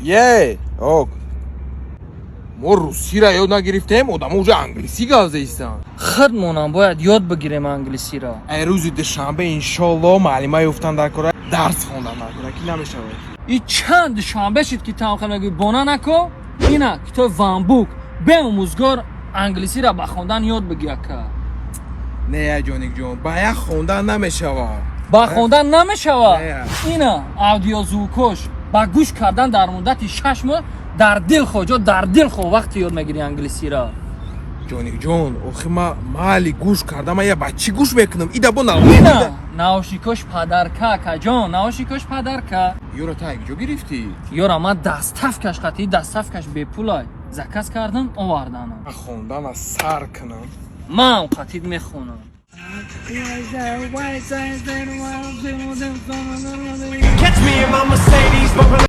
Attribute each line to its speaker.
Speaker 1: Е, ок. Мо русиро ёд нагирифтем, одамо уже англисӣ гап зестанд.
Speaker 2: Худмонам бояд ёд бигирем англисиро.
Speaker 1: Ай рӯзи душанбе, иншолло, муаллима ёфтан дар кора, дарс хондан дар кора, ки намешавад.
Speaker 2: И чанд душанбе шид, ки там мегӯй, бона нако. Ина китоби OneBook, беомӯзгор англисиро ба хондан ёд бигир, ака.
Speaker 1: Не, ҷоникҷон, ба як хондан намешавад.
Speaker 2: Ба хондан намешавад?
Speaker 1: Не.
Speaker 2: Ина аудиозвукош, ба гӯш кардан дар муддати 6 моҳ дар дил хоҳ ҷо, дар дил хоҳ вақте ёд мегирӣ англисиро.
Speaker 1: Ҷоникҷон, охи ма маҳали гӯш кардам, ма я ба чӣ гӯш мекунам? Ида бо
Speaker 2: Ина наушникош подарка, акаҷон, наушникош подарка.
Speaker 1: Ёра та ҷо гирифтӣ?
Speaker 2: Ёра ман доставкаш қатӣ, доставкаш бепулай заказ кардам, оварданам.
Speaker 1: Ман хондана сар кунам.
Speaker 2: Ман қатид мехонам.
Speaker 3: Catch me in my Mercedes, bumping